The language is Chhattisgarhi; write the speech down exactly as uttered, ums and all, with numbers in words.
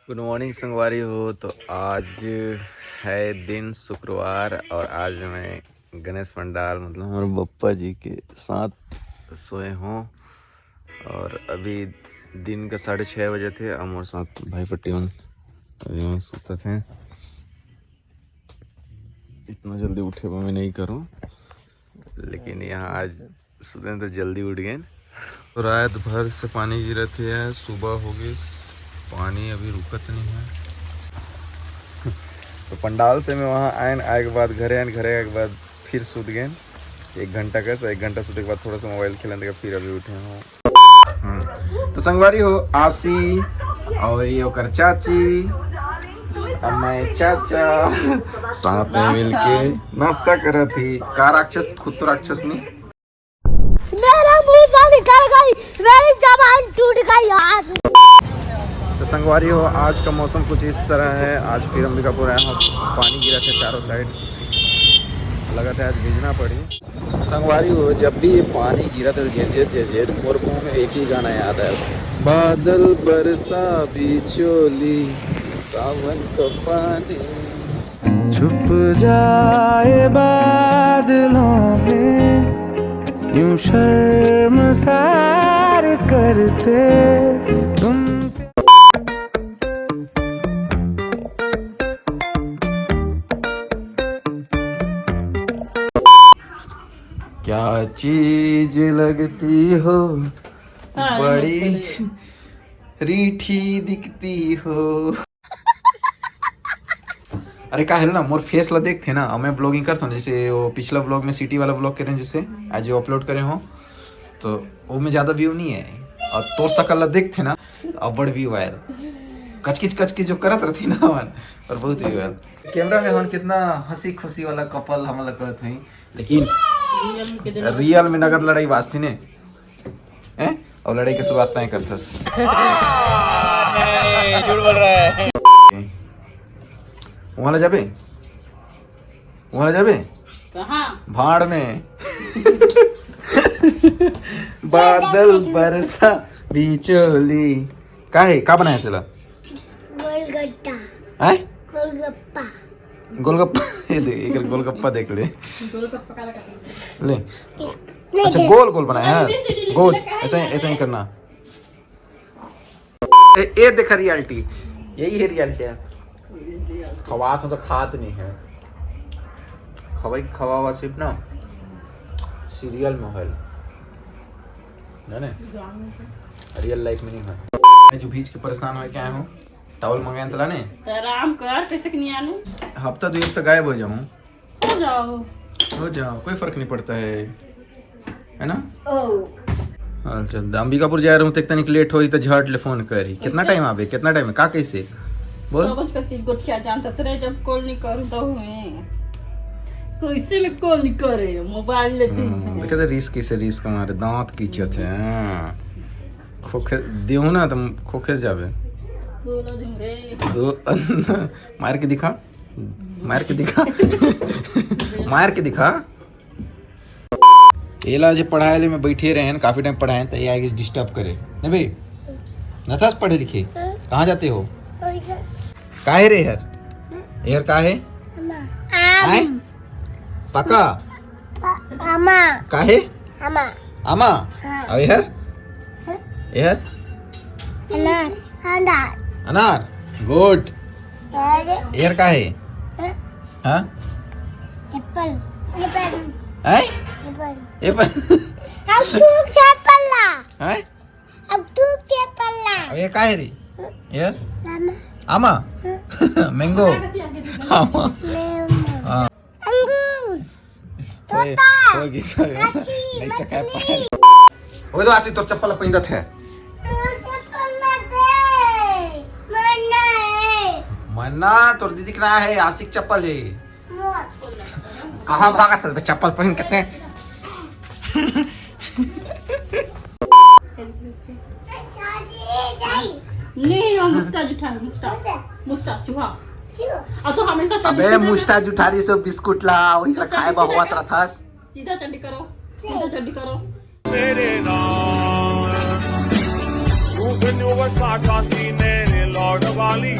गुड मॉर्निंग संगवारी हो। तो आज है दिन शुक्रवार और आज मैं गणेश पंडाल, मतलब हमारे बप्पा जी के साथ सोए हों। और अभी दिन का साढ़े छः बजे थे। हम और साथ भाई पट्टी मन अभी वहाँ सुतत हैं। इतना जल्दी उठे वो मैं नहीं करूँ, लेकिन यहाँ आज सुबह तो जल्दी उठ गए। तो रात भर से पानी गिरत है, सुबह हो गई, पानी अभी रुकत नहीं है। तो पंडाल से मैं वहाँ आयन, आए के बाद घरे आयन, घरे आए के बाद फिर सुत गए एक घंटा का। एक घंटा सुते के बाद थोड़ा सा मोबाइल खेलन, फिर अभी उठे हूँ। हम्म। तो संगवारी हो, आशी और ये ओकर चाची और मैं चाचा साथ में मिलके नाश्ता करत ही। का राक्षस, खुद तो राक्षस नहीं। मेरा मुंह से निकल गई, मेरी जबान टूट गई यार। तो संगवारी हो, आज का मौसम कुछ इस तरह है। आज फिर अंबिकापुर आया हूँ, पानी गिरा था चारों साइड, लगा था आज भीजना पड़ी। संगवारी हो, जब भी ये पानी गिरा था, झेर झेर झेर झेर, मोर मुंह में एक ही गाना याद आया, बादल बरसा बिचोली, सावन का पानी। छुप जाए बादलों में, यूं शर्मसार करते तुम। क्या चीज लगती हो, हाँ, बड़ी बड़े। रीठी दिखती हो। अरे का है ना, मोर फेस ला देखथे ना, मैं ब्लॉगिंग करता हूँ, जैसे वो पिछला ब्लॉग में सिटी वाला ब्लॉग करे, जैसे आज जो अपलोड करे हो, तो वो में ज्यादा व्यू नहीं है। और तोर सकल ला देखथे ना, अब्बड़ व्यू आयल। कचकिच कचकिच जो करत रहती ना मन, और बहुत व्यू आयल। कैमरा में हम कितना हंसी खुशी वाला कपल हम लगत हुई, लेकिन रियल में नगद लड़ाई बाजती ने। हैं? और लड़ाई की शुरुआत तय करथस। नहीं, झूठ बोल रहा है। वहां ले जाबे, वहां ले जाबे। कहाँ? भाड़ में। बादल बरसा बिचोली। का है, का बनाया तेला? गोलगट्टा। हैं? गोलगप्पा। गोलगप्पा। ये देख, एक गोलगप्पा देख ले। गोलगप्पा का लगा? ले। अच्छा, गोल गोल बनाया है, गोल। ऐसा ही, ऐसा ही करना। ए, ए देखा रियलिटी, यही है रियलिटी। खवात हो तो खात नहीं है। खवाई खवावा सिर्फ ना सीरियल में होल, जाने, रियल लाइफ में नहीं है। मैं जो भीज के परेशान हो क्या हूँ, टॉवल मंगाए तला ने। तो आराम कर, कैसे के नहीं आने? हफ्ता दो हफ्ता गायब हो जाऊँ। हो जाओ। हो जाओ, कोई फर्क नहीं पड़ता है, है ना? ओ। अच्छा, अंबिकापुर जा रहा हूँ, तो इतना लेट होई तो झट ले फोन करी। कितना टाइम आबे, कितना टाइम है, का कैसे? बोल। समझ कर तीन गोठिया जानता तेरे, जब कॉल नहीं करूँ तो हुए। कैसे में कॉल नहीं करे, मोबाइल लेते हम्म, हैं। देखे तो रिस्क कैसे, रिस्क हमारे दांत कीचत है। खोखे देहू ना तो खोखे जाबे। बोलो झुमरे। तो मार के दिखा, मार के दिखा, मार के दिखा। एला जे पढ़ाए ले मैं बैठे रहेन, काफी टाइम पढ़ाएन, तो ये आगे डिस्टर्ब करे। नहीं भाई, नथस पढ़े लिखे, कहाँ जाते हो? काहे रे हर? एहर का है? आम। आय? पका? प-, आमा। काहे? आमा। आमा? हाँ। अउ एहर? हाँ। एहर? अनार। अनार। अनार। गुड। एहर? एहर का है? हाँ। हाँ? एप्पल। एप्पल। हैं? एप्पल। एप्पल। हम तू एप्पल ला। हैं? अब तू के पल्ला। अब ये का है रे? ये? आमा। आमा? मैंगो? आमा। मैंगो। हाँ। अंगूर। ओए, तोता। ओए, किसा का? हाथी, नहीं, इसका क्या मछली। पता है? ओए, तो आशी तोर चप्पल पहिनत है। मोर चप्पल ला दे। मन्ना है। मन्ना, तोर दीदी के ना है, आशिक चप्पल है। कहाँ भागत हस बे चप्पल पहिन के तें? नहीं, वो मुस्टा जुठा, मुस्टा। मुस्टा, चूहा। अब तो हमेशा अबे, मुस्टा जुठारी से बिस्कुट ला, वही ला खाए बर होवत रथस। सीधा चंडी करो, सीधा चंडी करो। तेरे नाम। तू भी न्यू वसा का सीने रे लौड़वा। Charlie